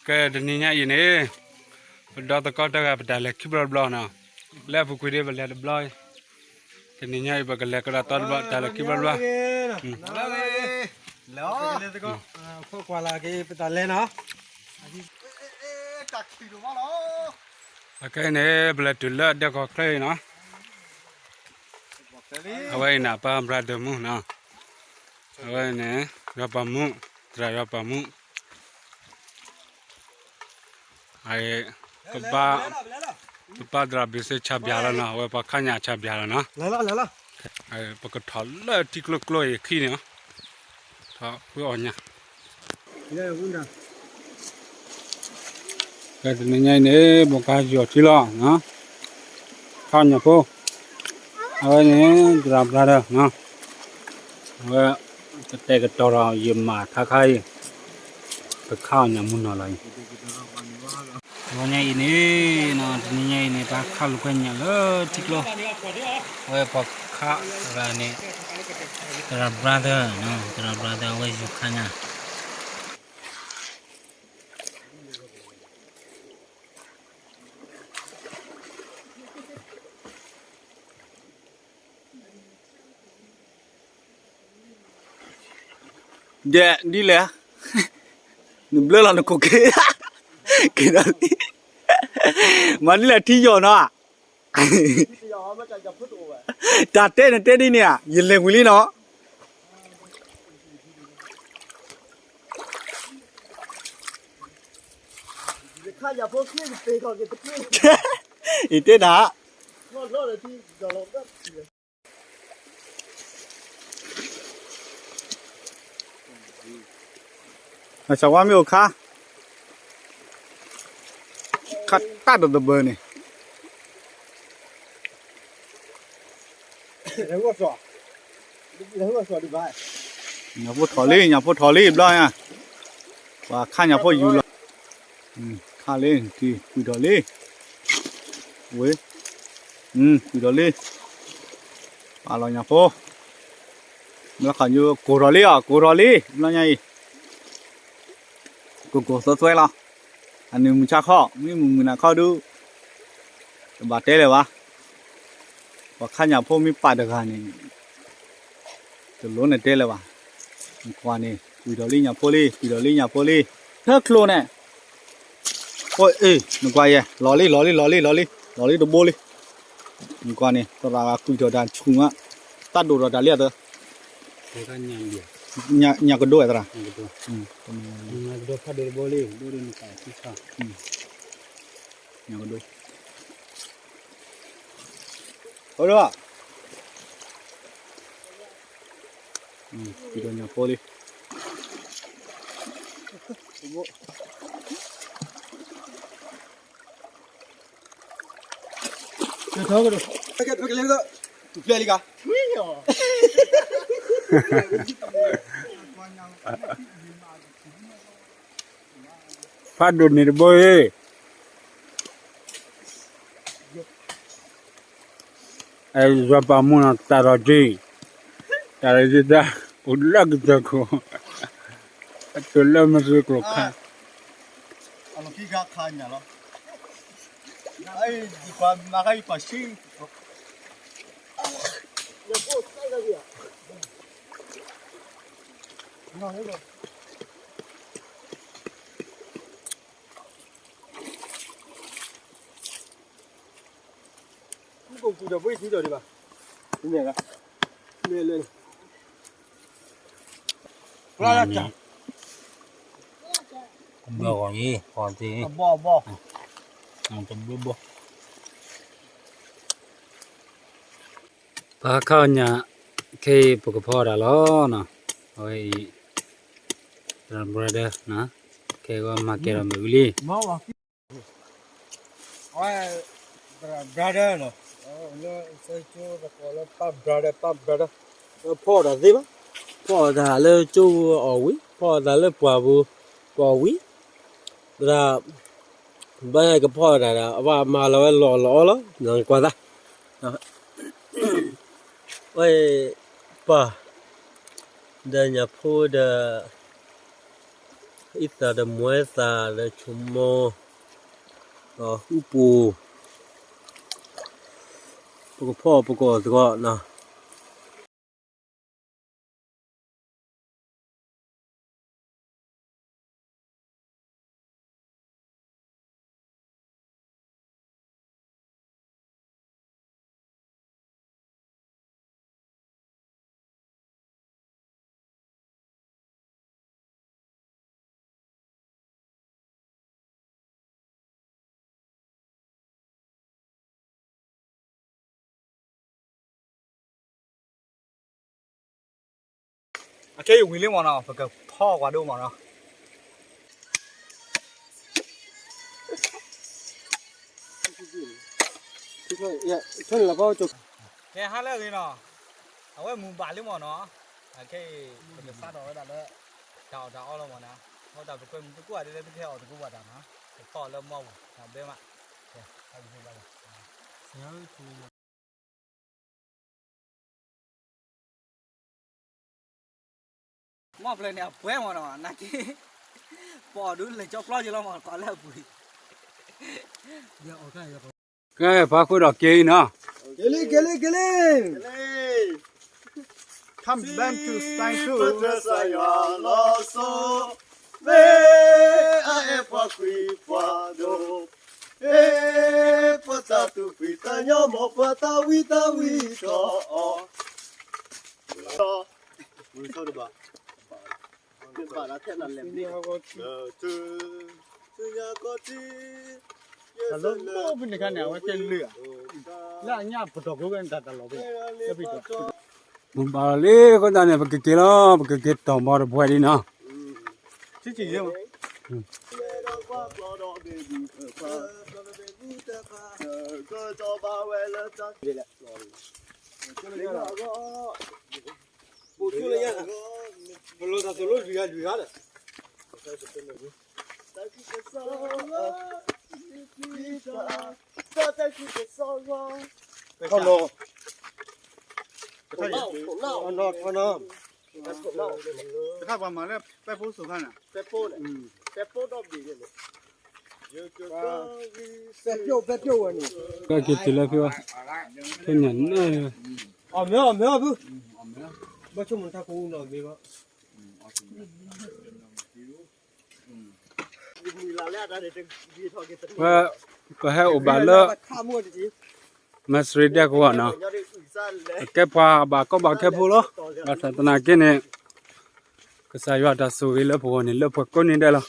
ကဲတနံၤညါအံၤန့ၣ် ပဒီသကိးတဂၤ ပတၢ်လဲၤခံဘျီတဘျီနီၤ, လၢအပူၤကွံာ်ဒ်ပလဲၤတဘျီ, တနံၤညါအံၤ ပကလဲၤကဒီးသီတဘျီ တၢ်လဲၤခံဘျီတဘျီ, လဲၤ, ကွၢ်လၢက့ၤပတၢ်လဲၤနီၤ, အခဲအံၤန့ၣ် ပလဲၤတုၤလၢဒဲကီၢ်ချၢအံၤနီၤ, အဝဲအံၤန့ၣ် ပၢ် brother မူနီၤ, အဝဲန့ၣ် ယွၤပၢ်မူ, သရၣ်ယွၤပၢ်မူ ပပၢ်သရၣ်ဘံစ့ဆါဘျါလီၤနီၤ, အဝဲပှၤခါညၣ်ဆါဘျါလီၤနီၤ, ပကထီၣ်လၢထံကျိကျိအံၤခံန့ၣ်, ထီၣ်ဃုအီၣ်ညၣ်, တနံၤညါအံၤန့ၣ် ပကဟးယီၢ်ထံလီၤ, ခါညၣ်ဖိ, အဝဲန့ၣ် သရၣ် brother အဝဲ ကတဲာ်ကတီၤဒီးယမၤခါခါအံၤ, ပခါအီၣ်ညၣ်မူနီၤလီၤအံၤ, တနံၤညါအံၤန့ၣ်, တနံၤညါအံၤန့ၣ် ပခါလိာ်ကွဲညၣ်လၢထံကျိ, အဝဲပှၤခါတဂၤန့ၣ်, သရၣ် brother, သရၣ် brother အဝဲယူၤခါညၣ် ဒဲးဒ်လဲၣ်, နဘျၢလီၤနခိၣ်က့ၤ, က့ၤဒီး, မၤဒ်လဲၣ်ထံယီၢ်နီၤ, တၢ်တဲနတဲဒ်န့ၣ်ဧါ, ယလဲၤဝံၤလံနီၤ ယတဲနၤ, အစဝါမ့ၢ်အိၣ်ခါ, ခါတၢ်တဘၢန့ၣ် ညၣ်ဖိထီၣ်လံ, ညၣ်ဖိထီၣ်လံဘျီညါ, ပှၤခါညၣ်ဖိယူၤလီၤ, ခါလံ, ကွံာ်ထီၣ်လံ, ဝ့, ကွံာ်ထီၣ်လံ, ပာ်လီၤညၣ်ဖိ, ဘျီခါညိကိၢ်ထီၣ်လံအီၤ, ကိၢ်ထီၣ်လံ, ဘျီညါအံၤ ကိၢ်ကိၢ်သွဲသွဲလီၤ, အနံၣ်မုၢ်ဆါခီ, မ့ၢ်မုၢ်မုၢ်နၤခီဒုး, တဘၣ်တဲလၢၤဘၣ်, ပှၤခါညၣ်ဖိမ့ၢ်ပာ်တဂၤန့ၣ်, တလိၣ်န့ၣ်တဲလၢၤဘၣ်, နကွၢ်န့ၣ် ကွံာ်ထီၣ်လံညၣ်ဖိလံ, ကွံာ်ထီၣ်လံညၣ်ဖိလံ, ထၢချိန့ၣ်, အ့ၣ် နကွၢ်ယဲ, လီၤလံ လီၤလံ လီၤလံ လီၤလံ, လီၤလံတဘိလံ, နကွၢ်န့ၣ် သရၣ်ဂၤကွံာ်ထီၣ်တၢ်ဆူၣ်မး, တၢ်ဒိၣ်ထီၣ်တၢ်လံအသၢ ညၣ်ကဒိသရၣ်, ညၣ်ကဒိ, ဒီးညၣ်ဖိလံ ဖးဒိၣ်န့ၣ်တဘိအံၤ, ယွၤပာ်မူနီၤ တၢ်ထီၣ်က့ၤ, တၢ်ထီၣ်က့ၤတၢ်, အိၣ်လၢကစၢၢ်ခိၣ်, အတိၢ်လၢမ့ၢ်စ့ကျိၤခါ, အလီၢ်ခံခါခါညၣ်လီၤ, ပှၤဆံ ဘီဂီၤအံၤ ဂီၤသ့ၣ်, ဘီဘီ, တဘီဘီ, ပှၤခါအီၣ်ညၣ်, ခဲအံၤပကဖီအီၣ်တၢ်လီၤနီၤ, အဝဲအံၤ, သရၣ် brother နီၤ, ခဲအံၤမၤကဲထီၣ်မ့ၢ်ဝံၤလံ အဝဲ brother နီၤ, လၢစဲကၠိတကိးလၢပၢ် brother ပၢ် brother, ဖီအီၣ်တၢ်သ့ဘၣ်, ဖီအီၣ်တၢ်လၢကၠိအီၣ်ဝံၤ, ဖီအီၣ်တၢ်လၢပှၢ်ပူၤ, ပှၢ်ဝံၤ, သရၣ် ဘၣ်ကဖီအီၣ်တၢ်ဒီး အဝဲမၤလီၤဝဲလီၤလီၤအီလီၤ, နကွၢ်သး, ဝဲ ပၢ် ဒီးညၣ်ဖိဒီး အံသၣ်ဒီးမွဲသၣ်ဒီးဆိမိၣ်, ဒီးအူပူၤ, ပကဖီၣ်ပကအီၣ်သကိးနီၤ. အခဲအံၤဝံၤလံမ့ၢ်နီၤ, ပကဖီၣ်ကွၢ်ဒိၣ်မ့ၢ်နီၤ. ကဲဟါလၢအဂ့ၤနီၤ, အဝဲမုၢ်ဘၣ်လံမ့ၢ်နီၤ, အခဲအံၤ ပကစးထီၣ်ဝဲဒၣ်လၢ တၢ်အီၣ်တၢ်အီလီၤမ့ၢ်နီၤ, အဃိသတးပကွဲမုာ်သကိးဂၤဒဲးလၢသုကဟဲအီၣ်သကိးပှၤတၢ်နီၤ, ပဖီၣ်အီၤလၢမီပူၤ တၢ်ဘဲမး, ကဲ မီၢ်ဖျၢၣ်န့ၣ် အပှဲၤမ့ၢ်နီၤ, နာ်က့ ပအီၣ်ဒုးလဲၤကၠီပျီက့ၤလီၤမ့ၢ် ကွၢ်လၢအပူၤအံၤ, ကဲ ပှၤဃုာ်ဒီးက့ၤအံၤနီၤ, က့ၤလံ က့ၤလံ က့ၤလံ. Come back to Style Two လီၤစိ, မ့ၢ်အအဲၣ်ပှၤကွံပှၤဒိၣ်, မ့ၢ်ပှၤတၢ်သူၣ်ဖှံသးညီ မ့ၢ်ပှၤသးဝံသးဝံထီၣ်အီၤ, ဝံထီၣ်တဘၣ်, ဘၣ်လၢထဲလၢလဲၤဘျ့, ထူညါကီၢ်ထံ, တၢ်လီၤဖဲန့ၣ်ခါန့ၣ် အဝဲကဲလၢာ်ဧါ, လၢအညၣ်ပတီၢ်ကိးဝဲတၢ်တၢ်လီၤဖဲ, ပဘၣ်လီၤလံ အဃိသတးန့ၣ် ပကက့ၤလီၤ, ပကက့ၤတီၢ်မီတဘှဲဒ်နီၤ, ထံၣ်က့ၤယဲၢ်မး, ပလီၤတၢ်သိၣ်လိလွံၢ်ဂၤလွံၢ်ဂၤဒီး ထီၣ်နီၤ, ထီၣ်နီၤ, တခါပှၤမၤလၢပဲၣ်ဖိစိၤခါန့ၣ်, ပဲၣ်ဖိ, ပဲၣ်ဖိဒီဘ့ၣ်န့ၣ်, ပဲၣ်ပျိၣ် ပဲၣ်ပျိၣ်ဝဲန့ၣ်, ကက့ၤတုၤလၢဖဲဝဲ, ဖဲညါန့ၣ်, အီၣ်မ့ၢ်အီၣ်မ့ၢ်အီၣ်ဖု, ဘၣ်ဆိကမိၣ်တၢ်ကအိၣ်နီၢ်ဂ့ၤဘၣ် ပဟဲအိၣ်ဘၣ်လၢ မ့ၢ်စရ့ဒဲကဝီၤနီၤ, ကဲပှၤဘၣ်ကီဘၣ်ခဲဖိလီၤ. ဘၣ်ဆၣ်သနာ်က့န့ၣ် ကစၢ်ယွၤတၢ်ဆိၣ်ဂ့ၤလၢပဂီၢ်န့ၣ် လၢပှဲၤကိးနံၤဒဲးလီၤ.